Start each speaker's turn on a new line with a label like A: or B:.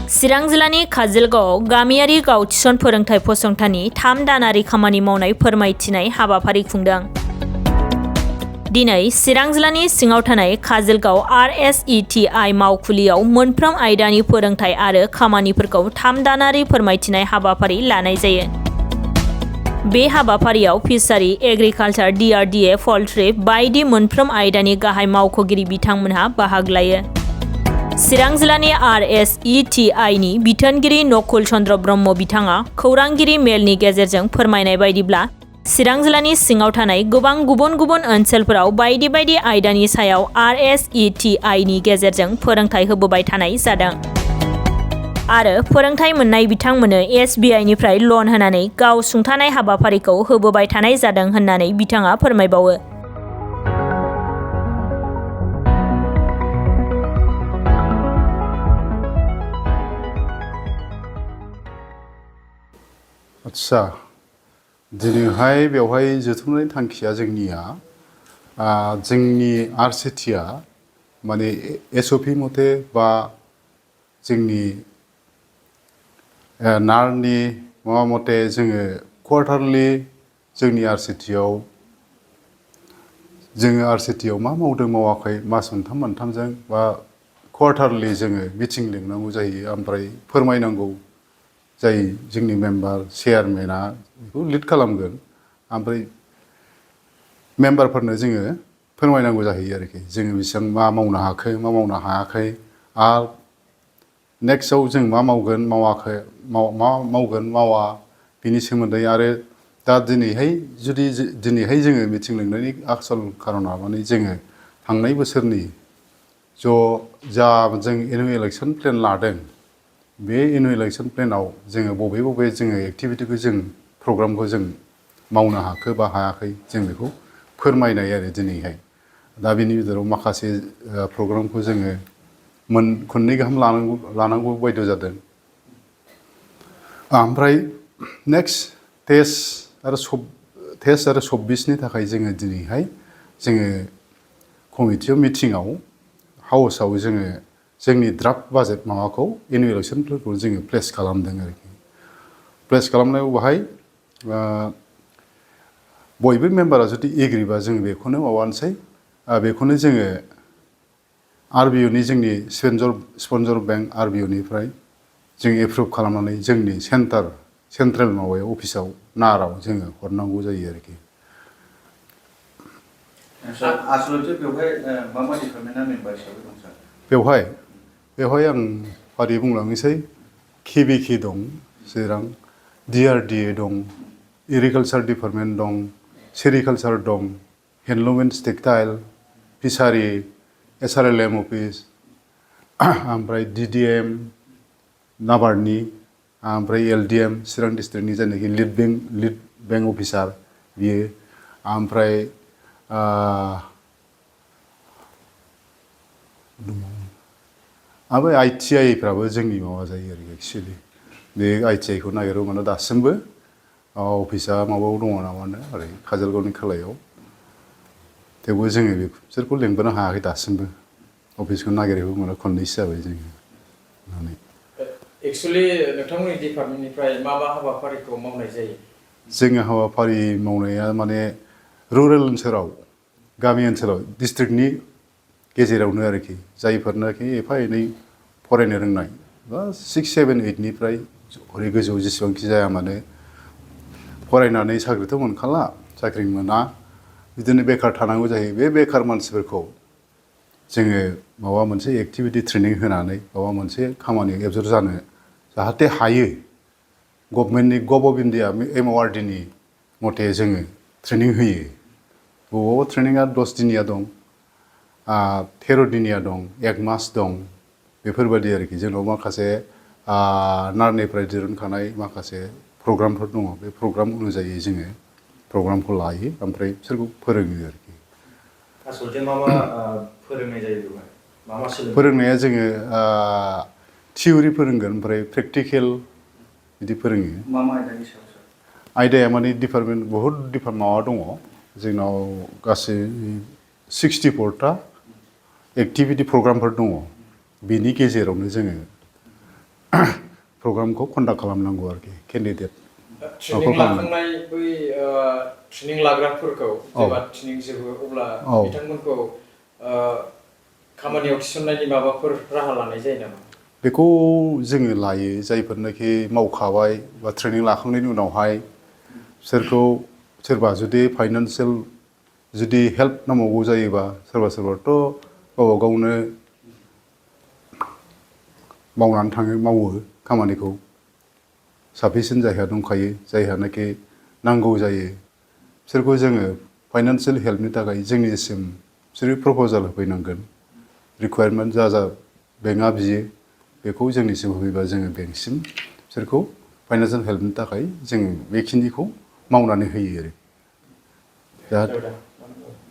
A: चिरां जिल्लानि काजोलगावआव गामियारि गाव थिसन फोरोंथाय फसंथाननि 3 दानारि खामानि मावनाय फोरमायथिनाय हाबाफारि खुंदों। दिनै चिरां जिल्लानि सिङाव थानाय काजोलगाव RSETI मावखुलियाव मोनफ्रोम आयदानि फोरोंथाय आरो खामानिफोरखौ 3 दानारि फोरमायथिनाय हाबाफारि लानाय जायो। बे हाबाफारियाव फिसारि, एग्रिकालचार, DRDA, पल्ट्री बायदि मोनफ्रोम आयदानि गाहाय मावख'गिरि बिथांमोनहा बाहागो लायो। चिरां जिल्लानि RSETI नि बिथोनगिरि नकुल चन्द्र ब्रह्म बिथाङा खौरांगिरि मेलनि गेजेरजों फोरमायनाय बायदिब्ला चिरां जिल्लानि सिङाव थानाय गोबां गुबुन गुबुन ओनसोलफोराव बायदि बायदि आयदानि सायाव RSETI नि गेजेरजों फोरोंथाय होबोबाय थानाय जादों। आरो फोरोंथाय मोननाय बिथांमोननो SBI निफ्राय लन होनानै गाव सुंथानाय हाबाफारिखौ होबोबाय थानाय जादों होननानै बिथाङा फोरमायबावो।
B: आच्छा दिनैहाय बेवहाय जथुमनाय थांखिया जोंनिया जोंनि RCTया माने SOP मथे बा जोंनि नारनि माबा मथे जोङो क्वार्टारलि जोंनि RCTयाव मा मावदों मावाखै मास मोनथामजों बा क्वार्टारलि जोङो मिटिं लिंनांगौ जायो ओमफ्राय फोरमायनांगौ जाय जोंनि मेम्बार चेयारमेना बेखौ लिड खालामगोन ओमफ्राय मेम्बारफोरनो जोङो फोरमायनांगौ जाहैयो आरोखि जोङो बेसेबां मा मावनो हाखै मा मावनो हायाखै आरो नेक्स्टआव जों मा मावगोन मावाखै मा मावगोन मावा बिनि सोमोन्दै आरो दा दिनैहाय जोङो मिटिं लिंनायनि आसल खारना माने जोङो थांनाय बोसोरनि जा जों एनुवेल इलेक्सन प्लेन लादों बे एनुवेल इलेक्सन प्लेनाव जोङो बबे जोङो एक्टिभिटिखौ जों प्रग्रामखौ जों मावनो हाखो बा हायाखै जों बेखौ फोरमायनाय आरो दिनैहाय दा बिनि गेजेराव माखासे प्रग्रामखौ जोङो खननै गाहाम लानांगौ बायद' जादों ओमफ्राय नेक्स्ट टेस्ट आरो 26नि थाखाय जोङो दिनैहाय जोङो कमिटियाव मिटिङाव हाउसआव जोङो जोंनि ड्राफ्ट बाजेट माबाखौ एनुवेल इलेक्सनफोरखौ जोङो प्लेस खालामदों आरोखि प्लेस खालामनायाव बाहाय बयबो मेम्बारा जुदि एग्रिबा जों बेखौनो माबानोसै बेखौनो जोङो RBOनि जोंनि स्पन्सर बेंक RBOनिफ्राय जों एप्रुभ खालामनानै जोंनि सेन्ट्रेल माबायाव अफिसाव नाराव जोङो हरनांगौ जायो आरोखि
C: आसलथे बेवहाय मा मा डिपार्टमेन्टआ मेम्बार हिसाबै दं सार
B: बेवहाय आं फारि बुंलांनोसै KBK दं चिरां DRDA दं एग्रिकालचार डिपार्टमेन्ट दं सेरिकालचार दं handloom and textile fishery SRLM office ओमफ्राय DDM नाबार्डनि ओमफ्राय LDM चिरां डिस्ट्रिक्टनि जायनाखि लिड बेंक अफिसार बियो ओमफ्राय ओमफ्राय ITIफ्राबो जोंनि माबा जायो आरोखि एक्सुवेलि बे ITIखौ नागिरो माने दासिमबो अफिसा माबायाव दङ नामानो ओरै काजोलगावनि खोलायाव थेवबो जोङो बिसोरखौ लेंबोनो हायाखै दासिमबो अफिसखौ नागिरहैबो मोना खननैसो जाबाय जोङो होननानै
C: एक्चुअली नोंथांमोननि डिपार्टमेन्टनिफ्राय मा हाबाफारिखौ मावनाय जायो
B: जोङो हाबाफारि मावनाया माने रुरेल ओनसोलाव गामि ओनसोलाव डिस्ट्रिक्टनि गेजेरावनो आरोखि जायफोरनाखि एफा एनै फरायनो रोंनाय बा 6, 7, 8निफ्राय हरै गोजौ जेसेबांखि जाया मानो फरायनानै साख्रिथ' मोनखाला साख्रि मोना बिदिनो बेकार थानांगौ जायो बे बेकार मानसिफोरखौ जोङो माबा मोनसे एक्टिभिटि ट्रेनिं होनानै माबा मोनसे खामानियाव एबजर्ब जानो जाहाथे हायो गभ अफ इन्डिया MORDनि मथे जोङो ट्रेनिं होयो बबावबा ट्रेनिंआ 10 दिनिया दं 13 दिनिया दं 1 मास दं बेफोरबायदि आरोखि जोंनाव माखासे नारनिफ्राय दिरुनखानाय माखासे प्रग्रामफोर दङ बे प्रग्राम अनुजायै जोङो प्रग्रामखौ लायो ओमफ्राय बिसोरखौ फोरोङो आरोखि
C: आसलथे मा फोरोंनाय जायो बेवहाय मा
B: फोरोंनाया जोङो थियरि फोरोंगोन ओमफ्राय प्रेक्टिकेल बिदि फोरोङो
C: मा आयदानि सायाव सार
B: आयदाया माने डिपार्टमेन्ट बहुद माबा दङ जोंनाव गासै 64टा एक्टिभिटि प्रग्रामफोर दङ बेनि गेजेरावनो जोङो प्रग्रामखौ कन्डाक्ट खालामनांगौ आरोखि केन्डिडेट
C: ट्रेनिं लाखांनाय बै ट्रेनिं लाग्राफोरखौ जेब्ला ट्रेनिं जोबो अब्ला बिथांमोनखौ खामानियाव थिसननायनि माबाफोर राहा लानाय जायो नामा?
B: बेखौ जोङो लायो जायफोरनाखि मावखाबाय बा ट्रेनिं लाखांनायनि उनावहाय बिसोरखौ सोरबा जुदि फाइनान्सियेल जुदि हेल्प नांबावगौ जायोबा सोरबाथ' गावबा गावनो मावनानै मावो खामानिखौ साफिसियेन्ट जायहा दंखायो जायहानाखि नांगौ जायो बिसोरखौ जोङो फाइनान्सियेल हेल्पनि थाखाय जोंनिसिम बिसोरो प्रप'जाल होफैनांगोन रिकुवारमेन्ट जा बेंकआ बियो बेखौ जोंनिसिम होफैबा जोङो बेंकसिम बिसोरखौ फाइनान्सियेल हेल्पनि थाखाय जोङो बेखिनिखौ मावनानै होयो आरो दा